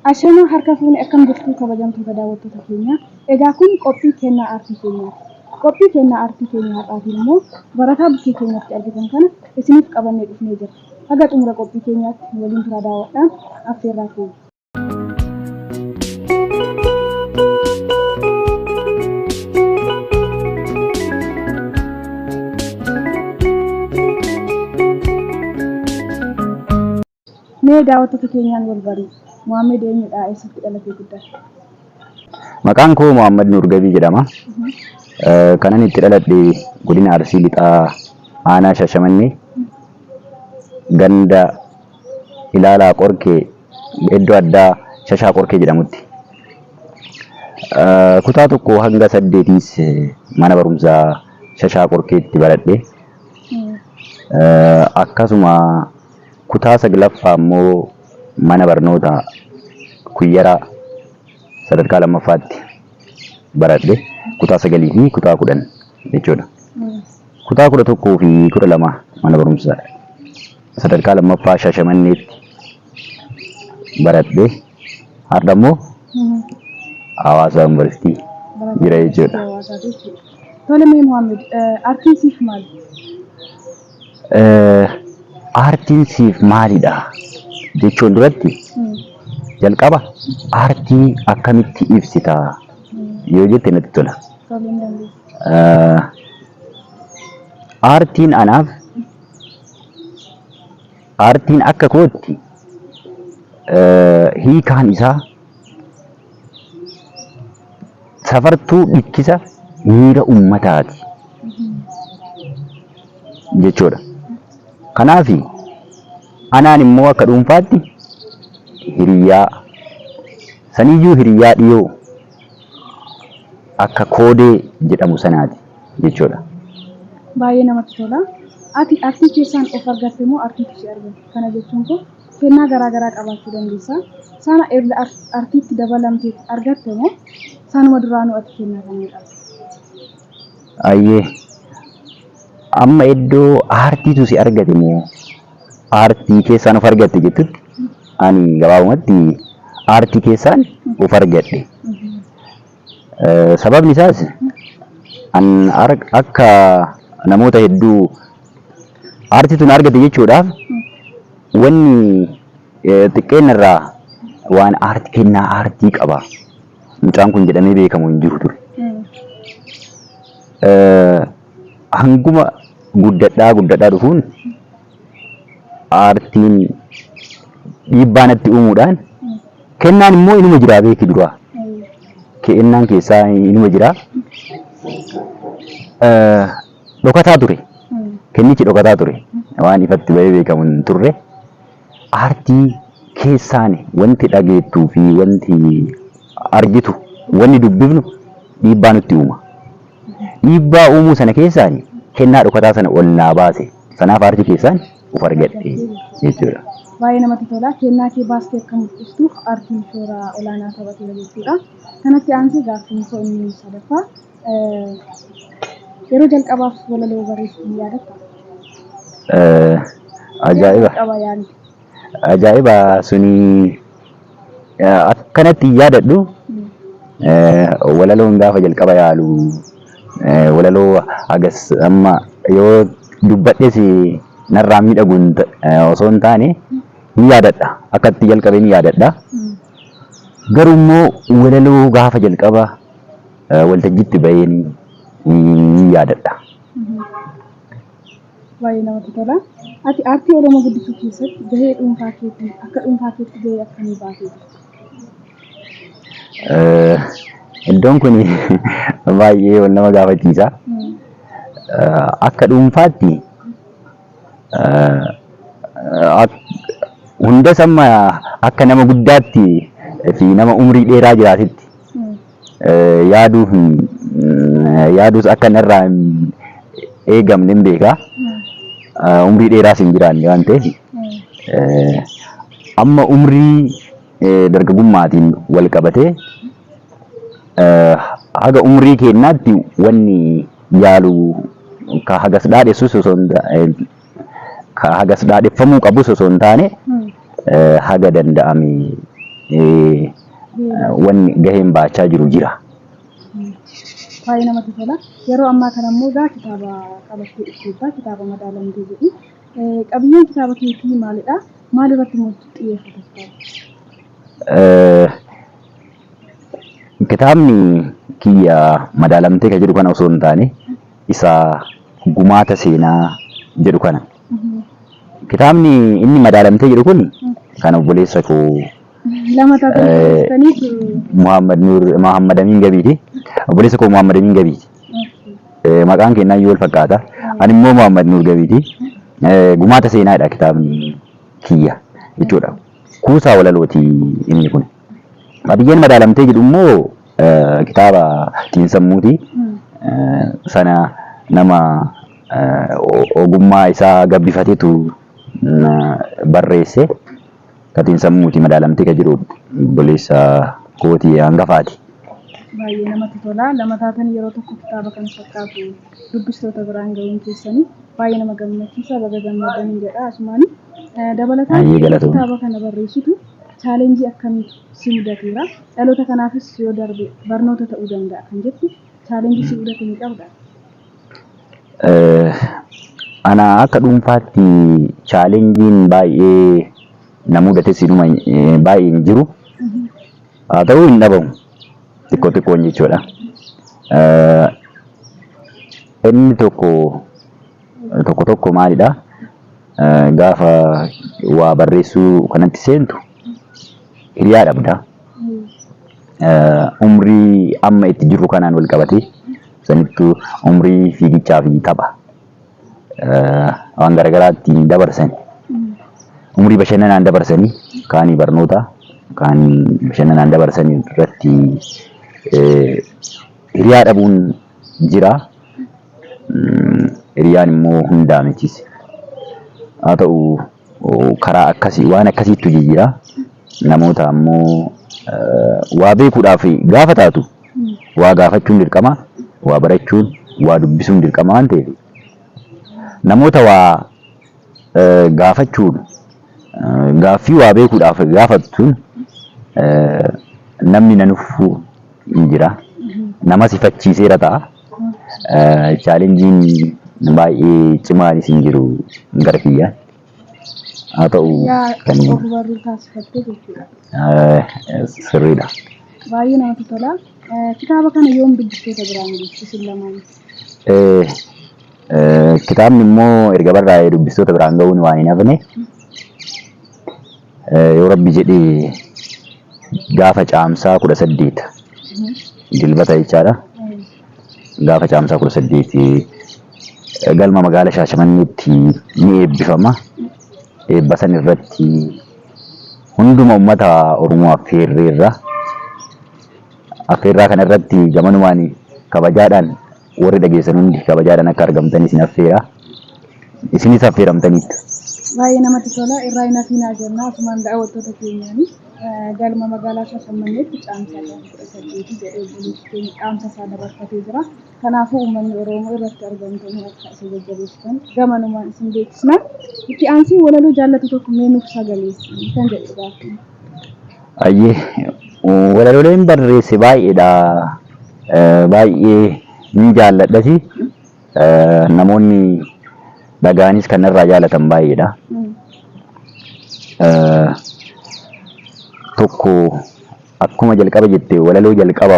Ashamaa harka fuune akkam jirtu kabajamtoota daawwattoota keenya. Egaa kun qophii kennaa aartii keenyaati. Qophii kennaa aartii keenya har'aatiin immoo barataa bukkee keenyatti argitan kana isiniif qabannee dhufnee jirra. Haga xumura qophii keenyaatti nu waliin turaa daawwadhaan affeerraa keenya. Mee daawwattoota keenyaan wal barii. Mohaammed eenyudha? Eessatti dhalatee guddate? Maqaan koo Mohaammed Nuur Gabii jedhama. Kanan itti dhaladhe godina Arsii Lixaa aanaa Shaashamannee ganda Ilaalaa Qorkee iddoo addaa Shashaa Qorkee jedhamutti. Kutaa tokko hanga saddeetiis mana barumsaa Shashaa Qorkeetti baradhe. Akkasuma kutaa 9ffaa immoo mana barnoota Kuyyaraa sadarkaa lammaffaatti baradhe. Kutaa 9 fi kutaa 10 jechuudha. Kutaa 11 fi 12 mana barumsa sadarkaa lammaffaa Shaashamanneetti baradhe. Har'a immoo Hawaasa Yuunivarsiitii jira jechuudha. Tole mee Mohaammed, aartiin siif maali? Aartiin siif maalidha jechuun duratti jalqaba aartii akkamitti ibsita yoo jette natti tola. Tole hin dandeessa. Aartiin anaaf aartiin akka kootti hiikaan isaa safartuu dhikkisa miira ummataati jechuudha. Kanaaf anaan immoo akka dhuunfaatti hiriyaa saniyyuu hiriyaa dhiyoo akka koodee jedhamu sanaati jechuudha. Baay'ee namatti tola. Ati artii keessaan of argatte moo artiitu si argate? Kana jechuun koo kennaa garaa garaa qabaachuu dandeessa. Sana erga artiitti dabalamteet argatte moo sanuma duraanuu ati kennaa kana hin qabda? Ayyee. Amma iddoo aartiitu si argate moo aartii keessaan of argatte jettutti ani gabaabumatti aartii keessaan of argadhe. Sababni isaas an akka namoota hedduu aartiitu na argate jechuudhaaf wanni xiqqeenna irraa waan aartii kennaa aartii qaba mucaan kun jedhamee beekamu hin jiru ture. Hanguma guddadhaa guddadhaa dhufuun aartiin dhiibbaa natti uumuudhaan kennaan immoo inuma jiraa beeki duraa. Kennaan keessaa inuma jiraa. Dhokataa ture. Kennichi dhokataa ture. Waan ifatti bahee beekamu hin turre. Aartii keessaan wanti dhageettuu fi wanti argitu, wanni dubbifnu dhiibbaa nutti uuma. Dhiibbaa uumuu sana keessaan kennaa dhokataa sana ol naa baase. Sanaaf aartii keessaan of argadhe jechuudha. Baay'ee namatti tola. Kennaa kee baastee akka mul'istuuf aartiin shoora olaanaa taphateera jechuudha. Kanatti aansee gaaffiin koo inni sadaffaa Yeroo jalqabaaf walaloo barreessitu ni yaadattaa? Ajaa'iba! Jalqaba yaalte. Ajaa'iba suni akkanatti hin yaadadhu. Walaloon gaafa jalqaba yaalu walaloo hagas amma yoo dubbadhes narraa miidhagu osoo hin taane ni yaadadha. Akka itti jalqabe ni yaadadha. Garuu immoo walaloo gaafa jalqaba waltajjitti baheen ni yaadadha. Baay'ee namatti tola. Ati aartii Oromoo guddisuu keessatti gahee dhuunfaa keetii akka dhuunfaa keetti gahee akkamii baatee jirta? Iddoon kun baay'ee wal nama gaafachiisa. Akka dhuunfaatti hundas amma akka nama guddaatti fi nama umrii dheeraa jiraatetti yaaduu hin yaaduus akka narraa hin eegamne hin beeka. Umrii dheeraas hin jiraanne waan ta'eef amma umrii dargagummaatiin wal qabatee haga umrii keenyaatti wanni yaalu ka hagas dhaadhessus osoo hin ka hagas dhaadheffamuu qabus osoo hin taane haga danda'ame Wanni gaheen baachaa jiru jira. Baay'ee namatti tola. Yeroo ammaa kana immoo egaa kitaaba qabattee dhufteetta. Kitaaba Madaalamtee jedhu. Qabiyyeen kitaaba keetii maalidha? Maal irratti immoo xiyyeeffata kitaabichi? Kitaabni kiyya Madaalamtee ka jedhu kana osoo hin taane isa Gumaata Seenaa jedhu kana. Kitaabni inni Madaalamtee jedhu kun kan obboleessa koo Lama taatanii barreessitaniitu. Muhammad Nuur Muhammad Amiin Gabiiti. Obboleessa koo Muhammad Amiin Gabiiti. Maqaan keenyaa iyyuu wal fakkaata. Ani immoo Muhammad Nuur Gabiiti. Gumaata Seenaadha kitaabni kiyya jechuudha. Kuusaa walalooti inni kun. Qabiyyeen Madaalamtee jedhu immoo kitaaba xiinsammuuti. Sana nama ogummaa isaa gabbifatetu barreesse. Ka xiinsammuuti Madaalamtee ka jedhu obboleessa kootii hangafaati. Baay'ee namatti tola. Lama taatanii yeroo tokko kitaaba kana fakkaatu dubbistoota biraan gahuun keessanii baay'ee nama gammachiisa. Baga gammaddanin jedha asumaani. Dabalataan Baay'ee galatoomi. kitaaba kana barreessitu chaalenjii akkamiitu si mudateera? Dhaloota kanaafis yoo darbe barnoota ta'uu danda'a kan jettu chaalenjii si mudate ni qabdaa? Ana akka dhuunfaatti chaalenjiin baay'ee na mudates inuma baay'ee hin jiru. Haa ta'u hin dhabamu. Xiqqoo xiqqoon jechuudha. Inni tokko tokko tokko maalidha? Gaafa waa barreessuu kanatti seentu hiriyaa dhabda. Umrii amma itti jirru kanaan wal qabatee sanittuu umrii fiigichaa fi tapha waan garaagaraa ittiin dabarsan umrii bashannanaan dabarsanii kaanii barnoota kaan bashannanaan dabarsan irratti hiriyaa dhabuun jira. Hiriyaan immoo hundaa mitis. Haa ta'u karaa akkasii waan akkasiittu jijjiira. Namoota ammoo waa beekuudhaaf gaafa taatu waa gaafachuun dirqama, waa barachuun, waa dubbisuun dirqama waan ta'eef namoota waa gaafachuun gaaffii waa beekuudhaaf gaafattuun namni na nuffu hin jira. Nama sifachiiseera ta'a. Chaalenjiin baay'ee cimaanis hin jiru gara kiyyaan. Haa ta'u Yaa kan of barruu taasifatte jechuudha. Sirriidha. Baay'ee namatti tola. Kitaaba kana yoom dubbistoota biraan geessu isin lamaan? Kitaabni immoo erga barraa'ee dubbistoota biraan ga'uun waan hin hafne yoo Rabbi jedhee gaafa Caamsaa 18 Dilbata jechaadha. Gaafa Caamsaa 18 galma magaala Shaashamanneetti ni eebbifama. Eebba san irratti hunduma uummata Oromoo affeerreerra. Affeerraa kana irratti gamanumaan kabajaadhaan warri dhageessan hundi kabajaadhaan akka argamtan isin affeera. Isinis affeeramtaniittu. Baay'ee namatti tola. Irraa hin hafiinaa jenna asumaan daawwattoota keenyaani. Galma magaalaa Shaashamanneetti Caamsaa gaafa 18 jedhee obboleessi keenya dhaamsa isaa dabarfatee jira. Kanaafuu uummanni Oromoo irratti argamtanii akka isa jajjabeessitan gamanumaan isin beeksisna. Itti aansii walaloo jaallatu tokko mee nuuf sagaleessi kan jedhu gaaffiin. Ayyee walalooleen barreesse baay'eedha. Baay'ee ni jaalladhasi. Namoonni dhaga'anis kan narraa jaalatan baay'eedha. Tokko akkuma jalqaba jette walaloo jalqaba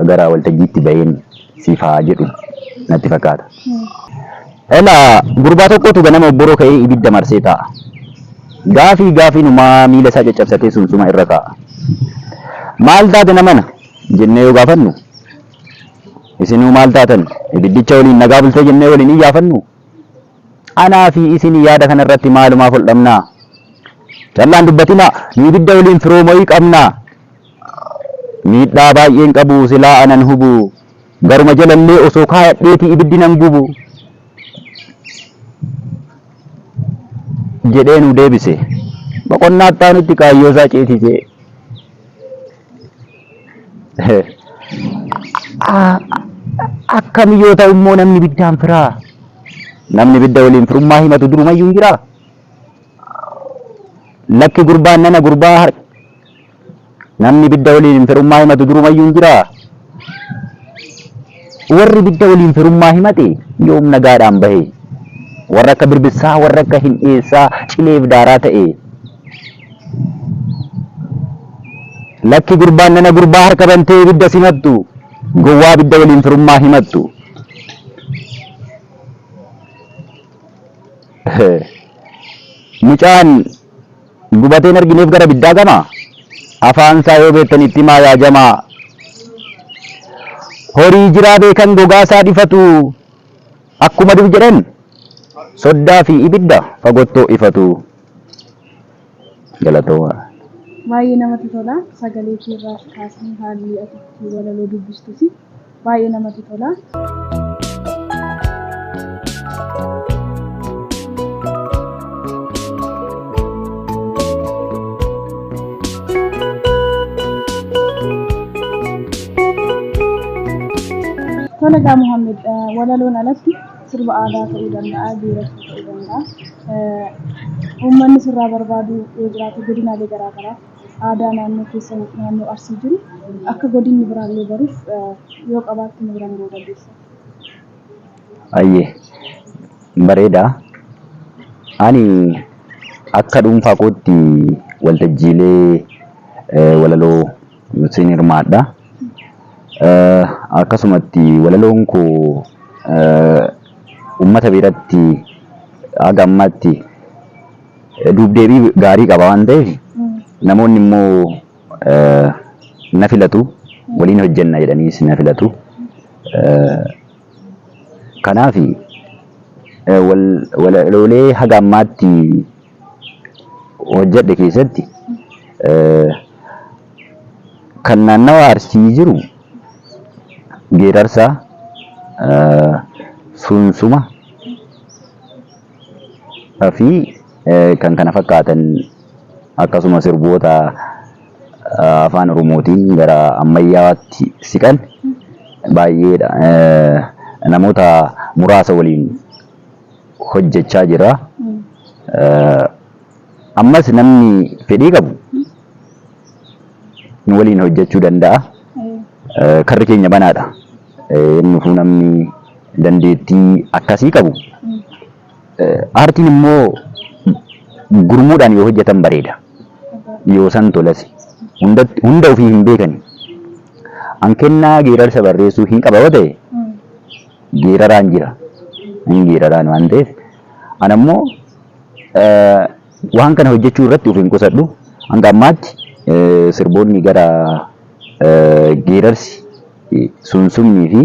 gara waltajjiitti baheen siif haa jedhu natti fakkaata. Elaa gurbaa tokkotu ganama obboroo ka'ee ibidda marsee taa'a. Gaafii gaafiinumaa miila isaa caccabsatee sunsuma irra kaa'a. Maal taate namana jennee yoo gaafannu Isinuu maal taatan? Ibiddicha waliin nagaa bultee jennee waliin iyyaafannu? Anaa fi isin yaada kana irratti maalumaaf ol dhabnaa? Callaan dubbatinaa, nu ibidda waliin firoomoyii qabnaa? Miidhaa baay'een qabu silaa anan hubu, garuma jalallee osoo kaayadheetii ibiddi nan gubu. Jedhee nu deebise. Boqonnaa itti aanutti kaayyoo isaa ceesisee. Akkami yoo ta'u immoo namni ibiddaan firaa? Namni ibidda waliin firummaa himatu durumayyuu hin jiraa? Lakki gurbaan nana gurbaa Namni ibidda waliin firummaa himatu durumayyuu hin jiraa? Warri ibidda waliin firummaa himate yoom nagaadhaan bahe? Warra akka birbissaa, warra akka hindheessaa cileef daaraa ta'e. Lakki gurbaan nana gurbaa harka bantee ibidda simattu, gowwaa ibidda waliin firummaa himattu. Mucaan gubatee hin argineef gara ibiddaa gama? Afaan isaa yoo beektan itti himaa yaa jamaa. Horii jiraa beekan gogaa isaa dhifatu. Akkuma dur jedhan soddaa fi ibidda fagottoo ifatu. Galatoomaa. Baay'ee namatti tola. Sagalee kee irraas kaasee haalli ati itti walaloo dubbistus baay'ee namatti tola. Tole egaa Muhammad walaloon alatti sirba aadaa ta'uu danda'a, geerarsa ta'uu danda'a. Uummanni sirraa barbaadu yoo jiraate godinaalee garaa garaa aadaa naannoo keessan naannoo Arsii jiru akka godinni biraallee baruuf yoo qabaatte nu biraan ga'uu dandeessa. Ayyee bareeda. Ani akka dhuunfaa kootti waltajjiilee walaloo sin hirmaadha. Akkasumatti walaloon koo uummata biratti haga ammaatti duubdeebii gaarii qaba waan ta'eef namoonni immoo na filatu waliin hojjenna jedhaniis na filatu. Kanaaf walaloolee haga ammaatti hojjedhe keessatti kan naannawa Arsii jiru geerarsa, suunsuma fi kan kana fakkaatan akkasuma sirboota afaan Oromootiin gara ammayyaatti siqan baay'eedha. Namoota muraasa waliin hojjechaa jira. Ammas namni fedhii qabu nu waliin hojjechuu danda'a. Karri keenya banaadha. Innufuu namni dandeettii akkasii qabu. Aartiin immoo gurmuudhaan yoo hojjetan bareeda. Yoo san tolas. Hunda ofii hin beekani. An kennaa geerarsa barreessuu hin qaba yoo ta'e geeraraan jira. Hin geeraraan waan ta'eef an ammoo waan kana hojjechuu irratti of hin qusadhu. Hanga ammaatti sirboonni gara geerarsi sunsumnii fi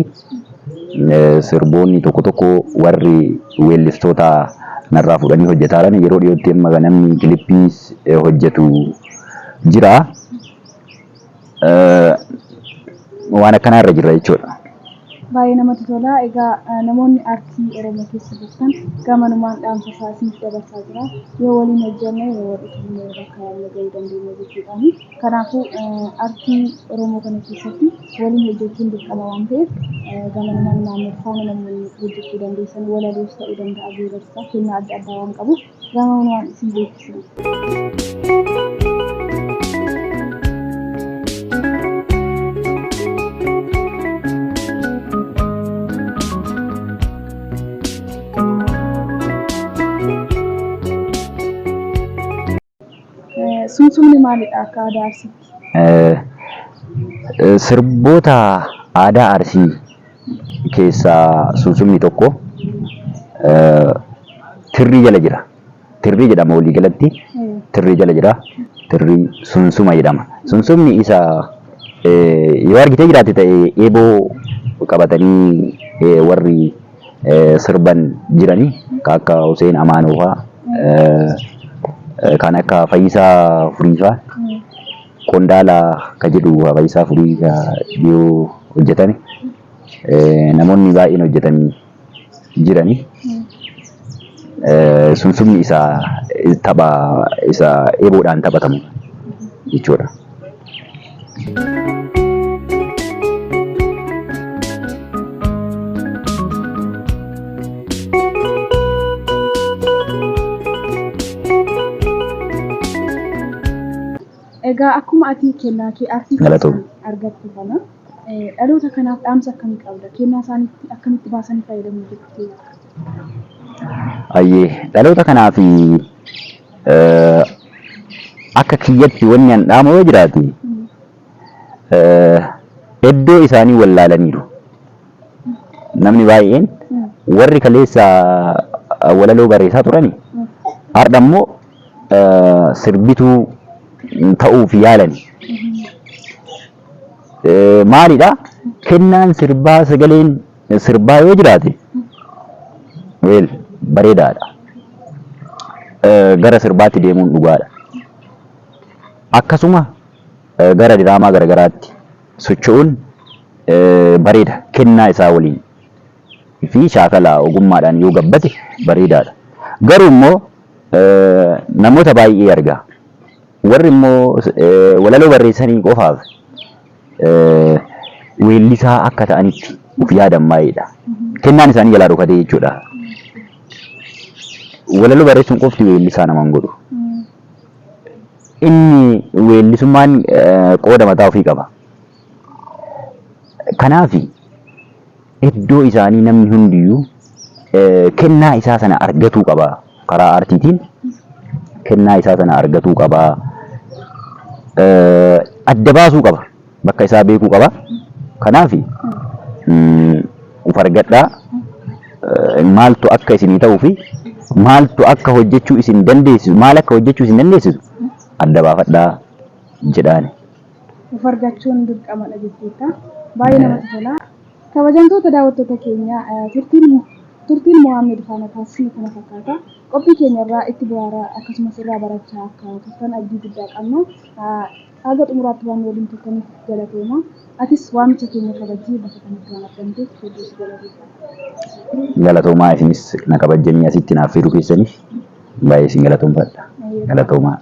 sirboonni tokko tokko warri weellistoota narraa fuudhanii hojjetaa jiran yeroo dhiyootti amma namni kilippiis hojjetu jira. Waan akkanaa irra jirra jechuudha. Baay'ee namatti tola. Egaa namoonni aartii Oromoo keessa jirtan gamanumaan dhaamsa isaa isiniif dabarsaa jira. Yoo waliin hojjenne yoo wal utubne bakka yaadne gahuu dandeenya jechuudhaani. Kanaafuu aartii Oromoo kana keessatti waliin hojjechuun dirqama waan ta'eef gamanumaan Maammed faana namoonni hojjechuu dandeessan walaloos ta'uu danda'a geerarsa kennaa adda addaa waan qabuuf gamanumaan isin beeksisna. Sumsumni maalidha akka aadaa Arsiitti? Sirboota aadaa Arsii keessaa sunsumni tokko tirrii jala jira. Tirrii jedhama walii galatti. Tirrii jala jira. Tirrii sunsuma jedhama. Sunsumni isa yoo argitee jiraatte ta'e eeboo qabatanii warri sirban jirani kan akka Huseen Amaanoo fa'aa kan akka Fayyisaa Furii fa'aa Qondaala ka jedhu Fayyisaa Furii ka dhiyoo hojjetame namoonni baay'een hojjetan jirani. Sunsumni isa tapha isa eeboodhaan taphatamu jechuudha. Egaa akkuma ati kennaa kee aartii Galatoomi. keessaan argatte kana dhaloota kanaaf dhaamsa akkamii qabda? Kennaa isaaniitti akkamitti baasanii fayyadamu jettee yaadda? Ayyee dhaloota kanaaf akka kiyyatti wanni an dhaamu yoo jiraate iddoo isaanii wallaalaniiru. Namni baay'een warri kaleessa walaloo barreessaa turani har'a immoo sirbituu ta'uuf yaalani. Maalidha? Kennaan sirbaa sagaleen sirbaa yoo jiraate weel bareedaadha. Gara sirbaatti deemuun dhugaadha. Akkasuma gara diraamaa garagaraatti socho'uun bareeda kennaa isaa waliin fi shaakala ogummaadhaan yoo gabbate bareedaadha. Garuu immoo namoota baay'ee arga. Warri immoo walaloo barreessanii qofaaf weellisaa akka ta'anitti of yaadan baay'eedha. Kennaan isaanii jalaa dhokatee jechuudha. Walaloo barreessuun qofti weellisaa nama hin godhu. Inni weellisummaan qooda mataa ofii qaba. Kanaaf iddoo isaanii namni hundiyyuu kennaa isaa sana argatuu qaba. Karaa aartiitiin kennaa isaa sana argatuu qaba. Adda baasuu qaba. Bakka isaa beekuu qaba. Kanaaf uf argadhaa. Maaltu akka isinii ta'uu fi maaltu akka hojjechuu isin dandeessisu maal akka hojjechuu isin dandeessisu adda baafadhaa jedhaani. Of argachuun dirqamadha jetteetta. Baay'ee namatti tola. Kabajamtoota daawwattoota keenya turtiin turtiin Mohaammed faana taasisne kana fakkaata. Qophii keenya irraa itti bohaaraa akkasumas irraa barachaa akka turtan abdii guddaa qabna. Haga xumuraatti waan nu waliin turtaniif galatooma. Atis waamicha keenya kabajjee bakka kanatti waan argamteef hedduu si galateeffanna. Galatoomaa isinis na kabajjanii asitti na affeeruu keessaniif baay'ee isin galatoomfadha. Galatoomaa.